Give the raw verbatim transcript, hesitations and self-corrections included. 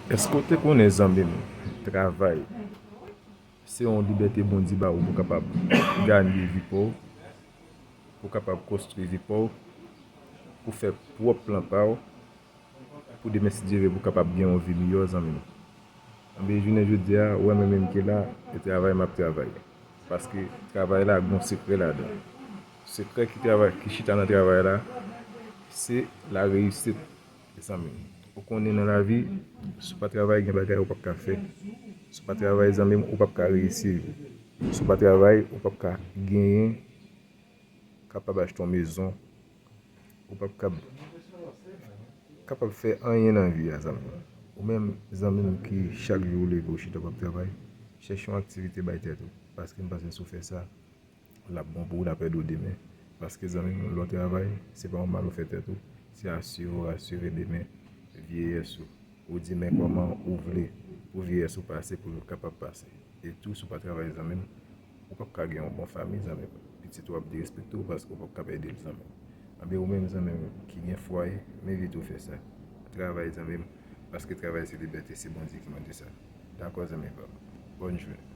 Èske w te konnen, zanmi m, travay se yon libète Bondye ba ou pou w kapab gade vi pa w, pou w kapab konstwi vi pa w, pou w fè pwòp plan pa w, pou demen, si Dye vle, pou w kapab gen yon vi miyò, zanmi m? Anben, jounen jodi a, ou wè mwen menm ki la, e travay m ap travay. Paske travay la gen yon sekrè ladan. Sekrè ki travay, ki chita nan travay la, se la reyisit, zanmi m. Ou konnen nan lavi, si w pa travay, gen bagay ou p ap ka fè. Si w pa travay, zanmi m, ou p ap ka reyisi. Si w pa travay, ou p ap ka genyen, kapab achte yon mezon. Ou p ap kab, kapab fè anyen nan vi a, zanmi m. Ou menm, zanmi m, ki chak jou ou leve, ou chita, w p ap travay, chèche yon aktivite bay tèt ou. Paske m panse si w fè sa, l ap bon pou ou, l ap ede w demen. Paske, zanmi m, lè w travay, se pa yon mal ou fè tèt ou, se asire w asire demen, vyeyès ou. Ou di, men kòman ou vle pou vyeyès ou pase, pou l kapab pase. E tou, si w pa travay, zanmi m, ou p ap ka gen yon bon fanmi, zanmi m. Pitit ou ap derespekte w paske w p ap kab ede l, zanmi m. Anben, ou menm, zanmi m, ki gen fwaye, m envite w fè sa. Travay, zanmi m, paske travay se libète, se Bondye ki mande sa. Dakò, zanmi pa m? Bòn jounen.